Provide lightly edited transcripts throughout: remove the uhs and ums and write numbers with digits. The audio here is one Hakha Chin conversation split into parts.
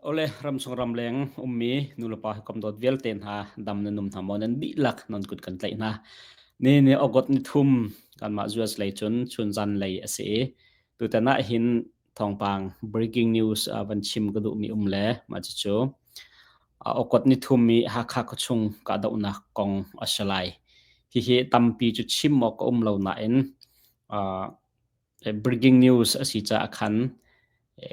Awle ramchung ramleng ummi nulepa hawikom dawt vialte hna dam nan um hna maw nan dihlak nan kut kan tlaih hna. Ni ni August ni thum kanmah US lei cun chunzan lei a si i tutan ah hin thawngpang breaking news van chim ka duhmi um le mah cucu August ni thum i Hakha khuachung kahdohnak kong a si lai. Hihi tampi cu chim awk a um lo nain Breaking news a si caah khan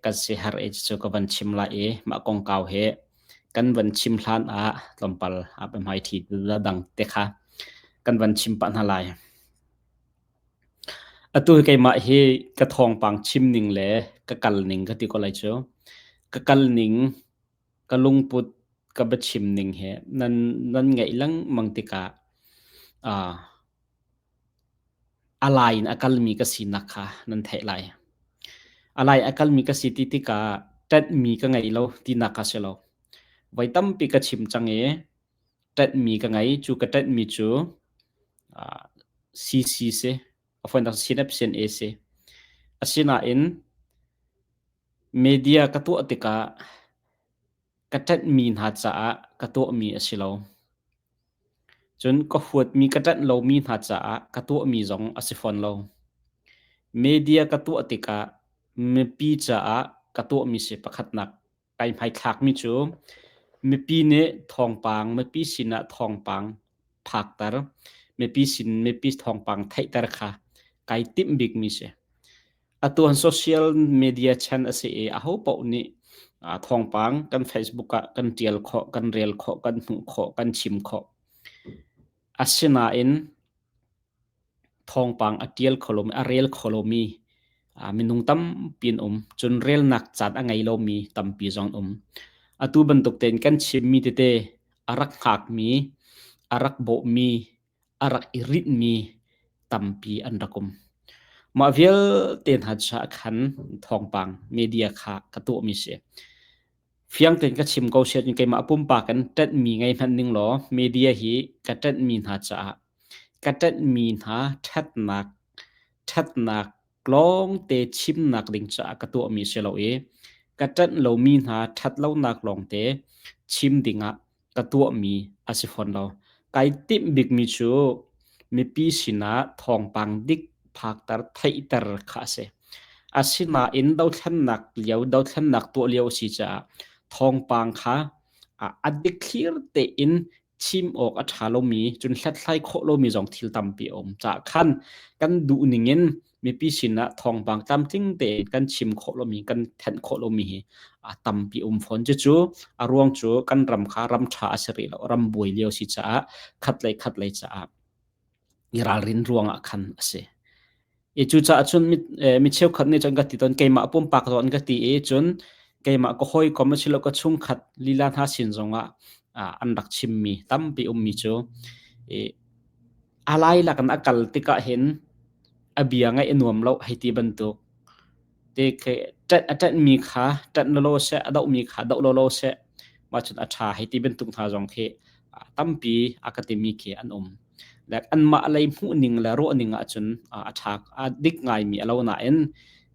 kan siaherh i cucu ka van chim lai i mah kongkau hi kan van chim hlan ah tlawmpal a biahmaiṭhi dang te kha kan van chim pah hna lai. Atu hi keimah hi ka thawngpang chim ning le ka kal ning ka ti ko lai cu. Ka kal ning, ka lungput, ka biachim ning hi nan nan ngaih lengmang tikah A lai in a kalmi ka sinak kha nan theih lai. A lai a kalmi ka si ti tikah ṭanhmi ka ngei lo tinak kha si lo. Voi tampi ka chim cang i ṭanhmi ka ngei. Cu ka ṭanhmi cu CC si, a fawinak CNA si. Asinain media ka tuah tikah ka ṭanhmi hna caah ka tuahmi a si lo. Cun ka huatmi ka ṭanh lomi hna caah ka tuahmi zong a si fawn lo. Media ka tuah tikah mipi caah ka tuahmi si pakhatnak kai hmaithlakmi cu mipi nih thawngpang mipi sinah thawngpang phakter, mipi sin mipi thawngpang theihter kha kai timh bikmi si. Atu han social media chan a si i ahopaoh nih thawngpang kan Facebook ah kan ṭial khawh, kan rel khawh, kan hmuh khawh, kan chim khawh. Asinain thawngpang a ṭial kho lomi, a rel kho lomi minung tampi an um. Cun relnak caan a ngei lomi tampi zong an um. Atu bantuk tein kan chimmi tete a rak hngakmi, a rak bawhmi, a rak i rinhmi tampi an rak um. Mah vialte hna caah khan thawngpang media kha ka tuahmi si. Fiang tein ka chim ko si ahcun keimah pumpak in ṭanhmi ngei hmanh ning law media hi ka ṭanhmi hna caah ka ṭanhmi hna ṭhatnak ṭhatnak lawngte chimnak ding caah ka tuahmi si lo i ka ṭanh lomi hna ṭhat lonak lawngte chim dingah ka tuahmi a si fawn lo. Kai timh bikmi cu mipi sinah thawngpang dik phakter theihter kha a si. Asinain dothlennak lio dothlennak tuah lio a si caah thawngpang kha a dikthlir tein chim awk a ṭha lomi cun hlathlai khawh lomi zong thil tampi a um caah khan kan duh ningin mipi sinah thawngpang tlamtling tein kan chim khawh lomi kan thenh khawh lomi hi a tampi um fawn. Cucu a ruang cu kan ram kha ram ṭha a si rih lo ram buai lio si caah khat lei khat lei caah i ralrin ruangah khan a si. I cucaah cun mi cheukhat nih cun ka ti tawn keimah pumpak zawn ka ti i cun keimah ka hawikom asilo ka chungkhat lila hna sin zongah an rak chimmi tampi ummi cu i a lailak in a kal tikah hin a bia ngaih a nuam lo hei ti bantuk te khi ṭanh a ṭanhmi kha ṭanh lawlaw seh a dohmi kha doh lawlaw seh mah cun a ṭha hei ti bantuk hna zong khi tampi a ka timi khi an um. Like anmah lei hmuhning le ruahning ahcun a ṭha a dik ngaimi a lo nain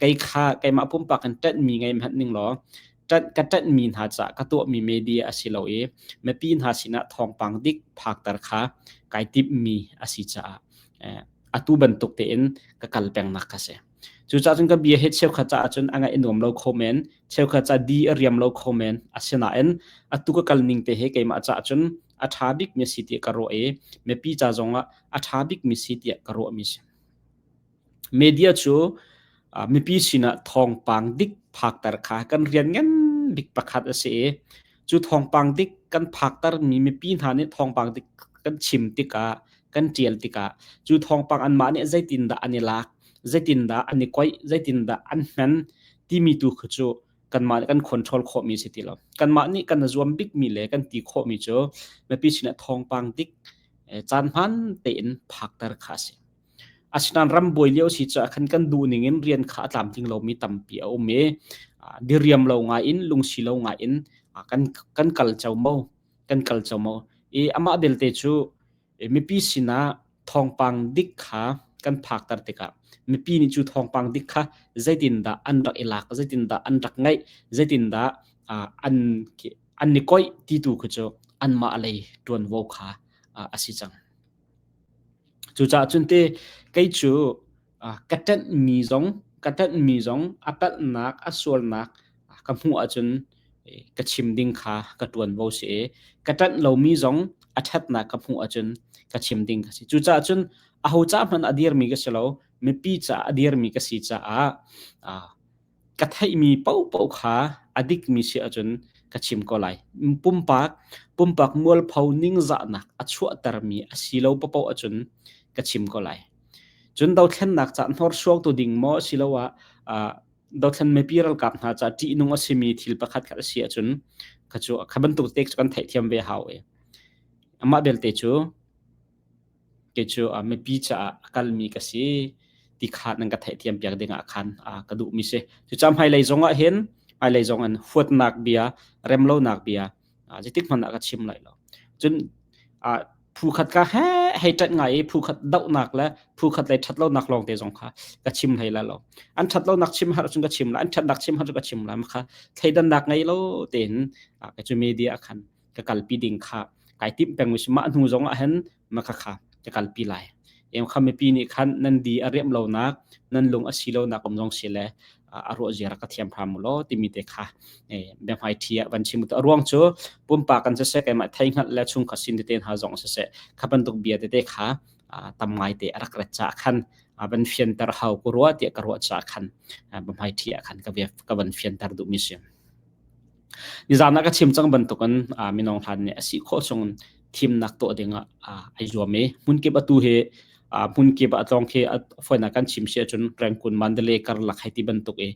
kei kha keimah pumpak in ṭanhmi ngei hmanh ning law ṭanh ka ṭanhmi hna caah ka tuahmi media a si lo i mipi hna sinah thawngpang dik phakter kha kai timhmi a si caah atu bantuk tein ka kal pengnak ka si. Cucaah cun ka bia hi cheukhat caah cun a ngaih a nuam lo kho men, cheukhat caah di a riam lo kho men. Asinain atu ka kal ning te hi keimah caah cun a ṭha bikmi a si tiah ka ruah i mipi ca zongah a ṭha bikmi si tiah ka ruahmi si. Media cu mipi sinah thawngpang dik phakter kha kan rian ngan bik pakhat a si i cu thawngpang dik kan phaktermi mipi hna nih thawngpang dik kan chim tikah kan ṭial tikah cu thawngpang anmah nih zeitindah an i lak, zeitindah an i koih, zeitindah an hman timi tu kha cu kanmah nih kan control khawhmi si ti lo. Kanmah nih kan zuam bikmi le kan ti khawhmi cu mipi sinah thawngpang dik caan hmaan tein phakter kha a si. Asinain ram buai lio si caah khan kan duh ning in rian kha a tlamtling lomi tampi a um i diriam lo ngai in lungsi lo ngai in kan kan kal como kan kal como i amah belte cu mipi sinah thawngpang dik kha kan phakter tikah mipi nih cu thawngpang dik kha zeitindah an rak i lak zeitindah an rak ngaih zeitindah an an ni koih ti tu khi cu anmah lei ṭuanvo kha a si cang. Cucaah cun te kei cu ka ṭanhmi zong ka ṭanhmi zong a palhnak a sualnak ka hmuh ahcun ka chim ding kha ka ṭuanvo si i ka ṭanh lomi zong a ṭhatnak ka hmuh ahcun ka chim ding ka si. Cucaah cun aho ca hmanh a dirmi ka si lo, mipi caah a dirmi ka si caah ka theihmi paohpaoh kha a dikmi si ahcun ka chim ko lai. Pumpak pumpak mualpho ningzahnak a chuahtermi a si lo paohpaoh ahcun ka chim ko lai. Cun dothlennak ca hnorsuangtu ding maw asiloah dothlen mipi ralkap hna ca ṭihnung a simi thil pakhat khat a si ahcun kha cu kha bantuk te cu kan theihthiam ve hau i amah belte cu kei cu mipi caah a kalmi ka si ti kha nan ka theihthiam piak ding ah khan ka duhmi si. Cucaah hmailei zong ah hin hmailei zong in huatnak bia, remlonak bia zeitik hmanh ah ka chim lai lo. Cun phu khat ka he hei ṭanh ngai i phu khat dohnak le phu khat lei ṭhat lonak lawng te zong kha ka chim hlei la lo. An ṭhat lonak chim har cun ka chim la, an ṭhatnak chim har cun ka chim la. Makha thleidannak ngei lo tein ka cu media khan ka kalpi ding kha kai timh peng mi si mah hnu zong ah hin makha kha ka kalpi lai. Em kha mipi nih khan nan di a riam lonak nan lung a si lonak um zong si le a ruah zia rak ka thiam hram mu law timi te kha biahmai thi ah van chim a ruang cu pumpak kan siseh keimah thei hngalh le chungkhat sin tete hna zong siseh kha bantuk bia tete kha tam ngai te a rak rat ca khan van fianter hau ku ruah tiah ka ruah ca khan biahmai thi ah khan ka ka van fianter duh mi si. Nizan ah ka chim cang bantukin minung hlan nih a si khawh chung thimnak tuah dingah ai zuam i hmunkip atu hi hmunkip ah tlawng khi fawinak kan chim si ahcun Rangoon Mandalay karlak hei ti bantuk i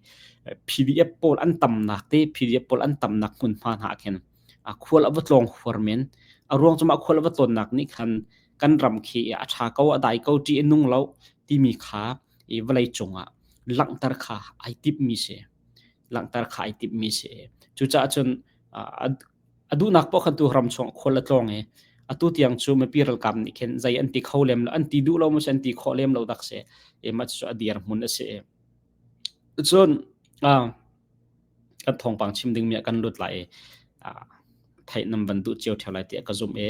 PDF pawl an tamnak te PDF pawl an tamnak hmunhma hna ah khin khual a va tlawng huar men. A ruang cu mah khual a va tlawnnak nih khan kan ram khi a ṭha ko a dai ko ṭih a nung lo timi kha i vawlei cungah langhter kha ai timhmi si. Langhter kha ai timhmi si. Cucaah cun a duhnak poah khan tu ram chung khual a tlawng i atu tiang cu mipi ralkap nih khin zei an ti kho lem lo an ti duh lo maw an ti khawh lem lo dak si i mah cu a dirhmun a si. Cun kan thawngpang chim dingmi ah kan lut lai i theih nan van duh cio ṭheo lai tiah ka zumh i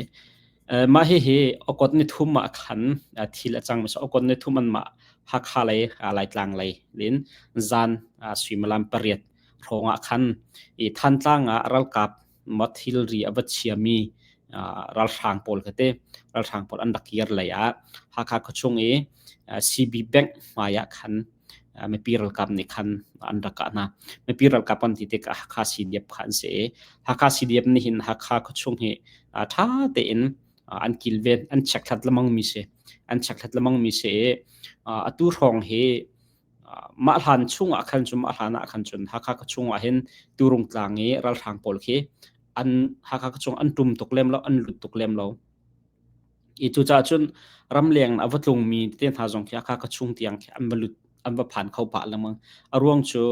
mah hihi okot ni thum ah khan thil a cang mi okot ni thum an mah Hakha lei Laitlang lei in zan suimilam pariat hrawng ah khan i Thantlang ah ralkap maw thilri a va chiami ralhrang pawl kha te ralhrang pawl an rak kir lei ah Hakha khuachung i CB Bank hmai ah khan mipi ralkap nih khan an rak kah hna. Mipi ralkap an ti tikah Hakha CDF kha an si i Hakha CDF nih hin Hakha khuachung hi ṭha tein an kilven an chekhlat lengmang mi si an chekhlat lengmang mi si i atu hrawng hi mah hlan chung ah khan cun mah hlan ah khan cun Hakha khuachung ah hin Turung tlang i ralhrang pawl khi an Hakha khuachung an ṭum tuk lem lo an lut tuk lem lo. I cucaah cun ramleng a va tlungmi te hna zong khi Hakha khuachung tiang khi an va lut an va phan kho pah lengmang. A ruang cu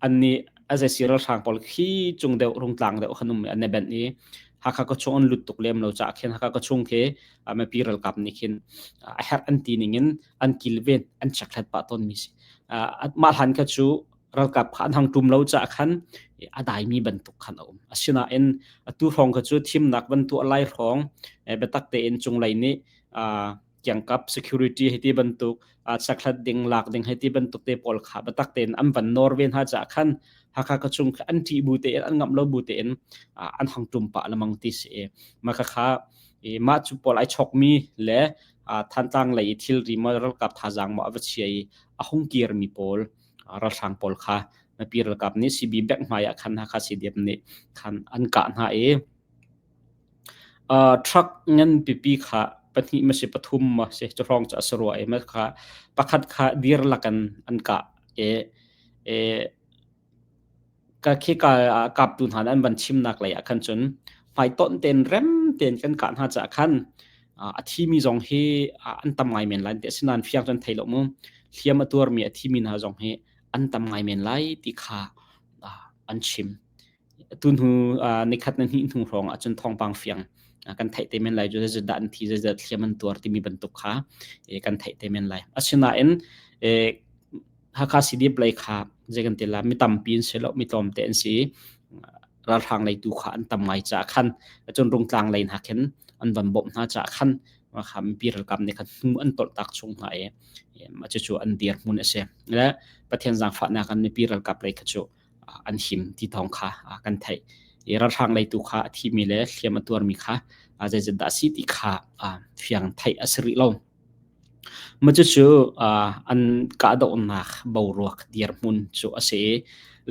annih a zeisi ralhrang pawl khi cung deuh rungtlang deuh khan um an i benh i Hakha khuachung an lut tuk lem lo caah khin Hakha khuachung khi mipi ralkap nih khin a herh an ti ning in an kilven an chekhlat pah tawnmi si. Mah hlan kha cu ralkap kha an hang ṭum lo caah khan a daimi bantuk khan a um. Asinain atu hrawng kha cu thimnak van tuah lai hrawng biatak tein cunglei nih kiangkap security hei ti bantuk cheklat ding lak ding hei ti bantuk te pawl kha biatak tein an van nawr ve hna caah khan Hakha ka chung kha an ṭih bu tein an ngamh lo bu tein an hang ṭum pah lemang ti si i mah kha mah cu pawl ai chokmi le Thantlang lei i thilri maw ralkap thazaang maw a va chia i a hung kirmi pawl ralhrang pawl kha mipi ralkap nih CB bank hmai ah khan Hakha CDF nih khan an kah hna i Truck ngan pipi kha pahnih ma si pathum ma si cu hrawng cu a si rua i ma kha pakhat kha dir lakin an kah i i ka khika ah kaptu hna nih an van chimnak lei ah khan cun hmaitonh tein rem tein kan kah hna caah khan a thimi zong hi an tam ngai men lai ti asinain fiang cun thei lo mu hliam a tuarmi a thimi hna zong hi an tam ngai men lai ti kha an chim. Tuhnu nikhat na hnih hnu hrawng ahcun thawngpang fiang kan theih te men lai cu zeizat dah an thi zeizat hliam an tuar timi bantuk kha kan theih te men lai. Asinain Hakha CDF lei kha Zei kan ti la mi tampi an si lo mi tlawmte an si. Ralhrang lei tu kha an tam ngai caah khan cun Rungtlang lei hna khin an van bawmh hna caah khan kha mipi ralkap nih khan hnu an tolh tak chung hna i mah cucu an dirhmun a si. Le Pathian zaangfahnak in mipi ralkap lei kha cu an him ti thawng kha kan theih. I ralhrang lei tu kha a thimi le hliam a tuarmi kha zeizat dah a si ti kha fiang theih a si rih lo. Mah cucu an kahdohnak boruak dirhmun cu a si i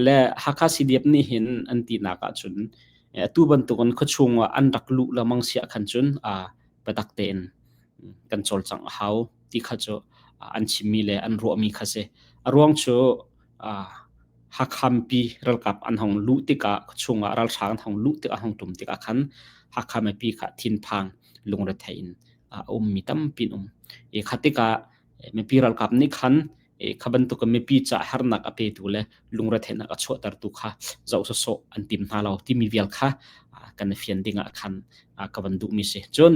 le Hakha CDF nih hin an tinak ahcun atu bantukin khuachung ah an rak luh lengmang si ahkhan cun biatak tein kan cawlcangh a hau ti kha cu an chimmi le an ruahmi kha si. A ruang cu Hakha mipi ralkap an hong luh tikah khuachung ah ralhrang an hong luh tikah hong ṭum tikah khan Hakha mipi kha thinphang lungrethei in a ummi tampi an um. I kha tikah mipi ralkap nih khan kha bantuk mipi ca harnak a petu le lungretheihnak a chuahtertu kha zoh sawsawh an tim hna lo timi vial kha kan i fian ding ah khan ka van duhmi si. Cun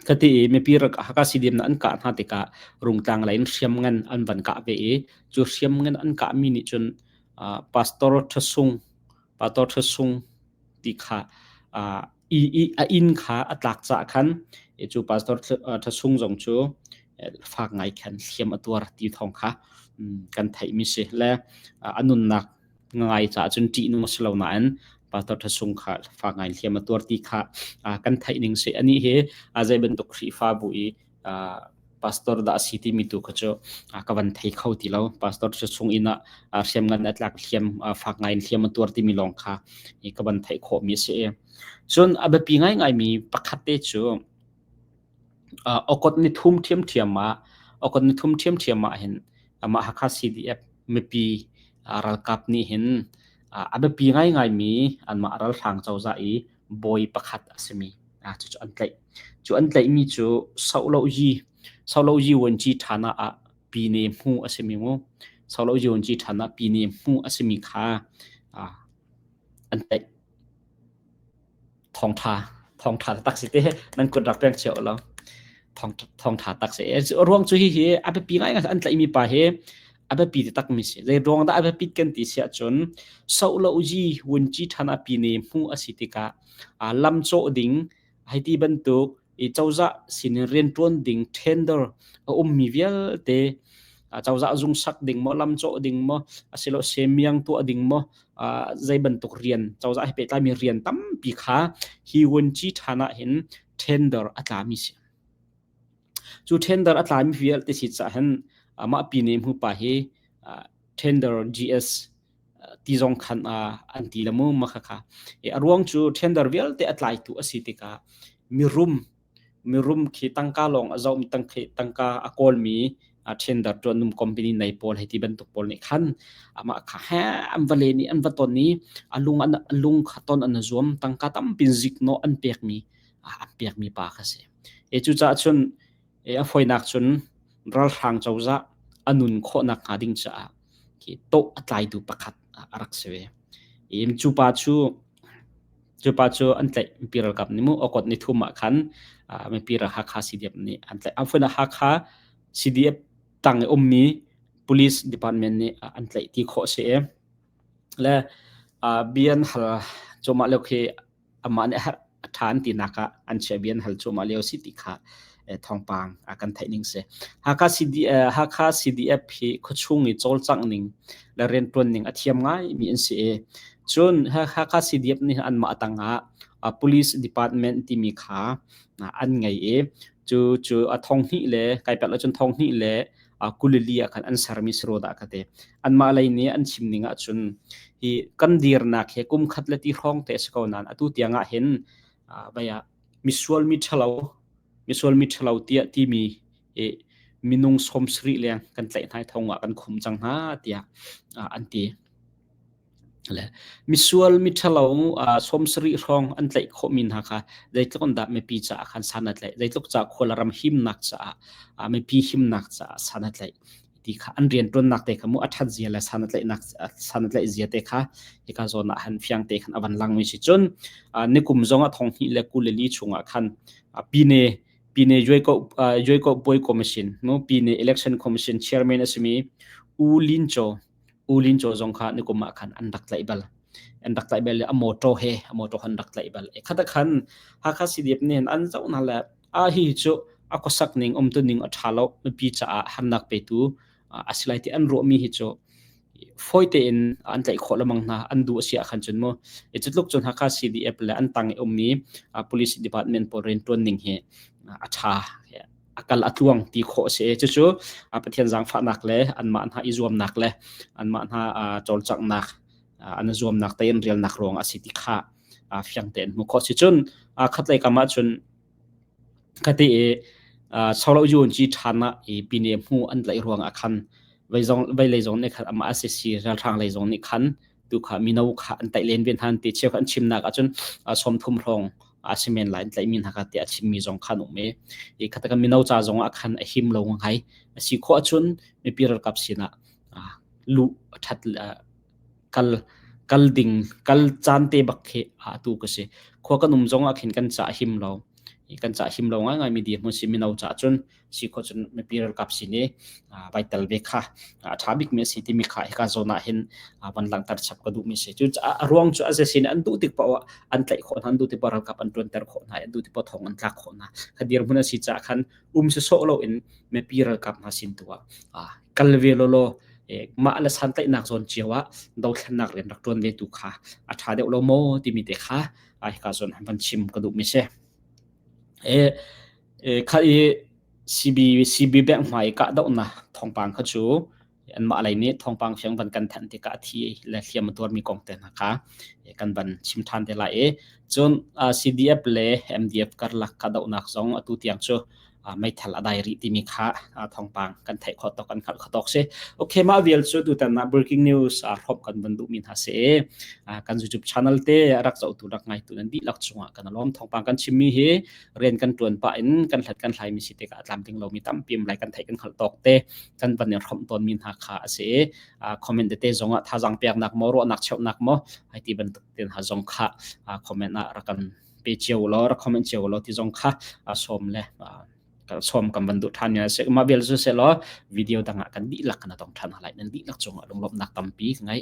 khati i mipi Hakha CDM an kah hna tikah Rungtlang lei in hriamngan an van kah ve i cu hriamngan an kahmi nih cun Pastor Ṭhasung Pastor Ṭhasung ti kha i i a inn kha a tlak caah khan cu pastor Ṭhasung zong cu fak ngai khan hliam a tuar ti thawng kha kan theihmi si le a nunnak ngai caah cun ṭihnung a si lo nain pastor Ṭhasung kha fak ngai hliam a tuar ti kha kan theih ning si. Anih hi zei bantuk Khrihfabu i pastor dah a si timi tu kha cu ka van thei kho ti lo. Pastor cu chung inn ah hriamngan a tlak hliam fak ngai in hliam a tuar timi lawng kha ka van theih khawhmi a si. Cun a biapi ngaingaimi pakhat te cu okot ni thum ṭhiamṭhiam ah okot ni thum ṭhiamṭhiam ah hin amah Hakha CDF mipi ralkap nih hin a biapi ngaingaimi anmah ralhrang cozah i bawi pakhat a simi cucu an tlaih. Cu an tlaihmi cu Sohlohyi Sohlohyi Vuanci ṭhana ah Pine hmu a simi mu. Sohlohyi Vuanci ṭhana Pine hmu a simi kha an tlaih. Thawngṭha thawngṭha tak si te nan kut rak peng cio lo. Thawngṭha tak si. Ruang cu hihi a biapi ngaingai an tlaihmi pa hi a biapi takmi si. Zei ruang dah a biapit kan ti si ahcun Sohlohyi Vuanci ṭhana Pine hmu a si tikah lam cawh ding hei ti bantuk i cozah sinin rianṭuan ding tender a ummi vialte cozah zung sak ding maw lam cawh ding maw asilo semiang tuah ding maw zei bantuk rian cozah he pehtlaimi rian tampi kha hi vuanci ṭhan ah hin tender a tlami si. Cu tender a tlami vialte si caah hin mah pine hmu pa hi tender GS ti zong khan an ti la mu ma kha kha. A ruang cu tender vialte a tlaitu a si tikah mirum mirum khi tangka lawng a zohmi tangka a kawlmi tender tuanum company nei pawl hei ti bantuk pawl nih khan amah kha he an va len i an va ton i a lung an a lung kha ton an zuam tangka tampin ziknawh an pekmi an pekmi pa kha si. E cucaah cun E a fawinak cun ralhrang cozah a nun khawhnak hnga ding caah khi tawh a tlaitu pakhat a rak si ve. I cu pa cu cu pa cu an tlaih mipi ralkap nih mu okot ni thum ah khan mipi ral Hakha CDF nih an tlaih. An fawinak Hakha CDF tang i ummi police department nih an tlaih ti khawh a si i le bia an hal cuahmah lio khi amah nih a herh a ṭha an tinak ah an chiah bia an hal cuahmah lio si ti kha thawngpang a kan theih ning si. Hakha CD, Hakha CDF hi khuachung i cawlcangh ning le rianṭuan ning a thiam ngai mi an si i cun Hakha CDF nih anmah tangah police department timi kha an ngei i cu cu a thong hnih le kai pelh ahcun thong hnih le kulili ah khan an sermi si rua dah ka ti. Anmah lei nih an chim ning ahcun hi kan dirnak hi kum khat le ti hrawng te a si ko nain atu tiang ah hin vai ah misual mi ṭhalo misual mi ṭhalo tiah timi i minung 70 leng kan tlaih hna i thong ah kan khum cang hna tiah an ti. Le misual miṭhalo 70 hrawng an tlaih khawhmi hna kha zeitluk in dah mipi caah khan san a tlaih, zeitluk caah khual ram himnak caah mipi himnak caah san a tlaih ti kha an rianṭuannak te kha mu a ṭhat zia le san a tlaihnak san a tlaih zia te kha hika zawn ah han fiang te khan a van langmi si. Cun nikum zong ah thong hnih le 22 chungah khan Pine Pine Juai Puai Commission, no Pine Election Commission chairman a simi U Lin Chaw U Lin Chaw zong kha nikum ah khan an rak tlaih bal. An rak tlaih bal i a motor he a motor an rak tlaih bal. E khata khan Hakha CDF nih an zoh hna le a hi cu a khuasak ning umtu ning a ṭha lo mipi caah harnak petu a si lai ti an ruahmi hi cu fawi tein an tlaih khawh lengmang hna an duh a si ahkhan cun mu i cutluk cun Hakha CDF le an tang i ummi police department pawl rianṭuan ning hi a ṭha a kal a tluang ti khawh a si. Cucu Pathian zaangfahnak le anmah hna i zuamnak le anmah hna cawlcanghnak an zuamnak te in rialnak ruang a si ti kha fiang tein hmuh khawh si. Cun khatlei kam ah cun khati i solo yun ci ṭhan ah i pine hmu an tlaih ruang ah khan vei lei zong nih khan amah SAC ralhrang lei zong nih khan tu kha mino kha an tlaih len ve hna ti cheu kha an chimnak ahcun 30 hrawng a si men lai an tlaihmi hna kha tiah a chimmi zong khan um i i khataka mino ca zong ah khan a him lo ngai a si khawh ahcun mipi ralkap sinah luh that kal kal ding kal caan te bak khi a tu ka si khua kan um zong ah khin kan ca him lo kan ca him lo ngai ngai mi dirhmun si mino ca cun si kho cun mipi ralkap sin i vai tel ve kha a ṭha bikmi a si timi kha hika zawn ah hin van langhter chap ka duhmi si. Cu a ruang cu a sin an duh tik paoh ah an tlaih khawh hna, an duh tik paoh ralkap an ṭuanter khawh hna, an duh tik paoh thong an tlak khawh hna. Kha dirhmun a si caah khan um sawsawh loin mipi ralkap hna sin tu ah kal ve lawlaw mah le santlaihnak zawn cio ah dothlennak rian rak ṭuan ve tu kha a ṭha deuh lo maw timi te kha hika zawn van chim ka duhmi si. Kha i CB, CB bank hmai i kahdohnak thawngpang kha cu anmah lei nih thawngpang fiang van kan thanh tikah a thi le hliam a tuarmi kong te hna kha kan van chim ṭhan te lai i cun CDF le MDF karlak kahdohnak zong atu tiang cu meithal a dai rih timi kha thawngpang kan theih khawh tawk kan hngalh khawh tawk si. Okay, mah vial cu tutan ah breaking news hrawmh kan van duhmi hna si i kan YouTube channel te rak zohtu rak ngaitu nan dihlak cungah kan lawm thawngpang kan chimmi hi rian kan ṭuan pah in kan hlat kan hlaimi si tikah a tlamtling lomi tampi um lai kan theih kan hngalh tawk te kan van in hrawmh tawnmi hna kha a si i comment tete zongah thazaang peknak maw ruahnak cheuhnak maw hai ti bantuk te hna zong kha comment ah rak kan pe cio law rak comment cio law ti zong kha sawm le sawm kan van duh ṭhan mi a si mah vial cu seh law video dang ah kan dihlak kan tong ṭhan lai nan dihlak cungah lunglawmhnak tampi ka ngei.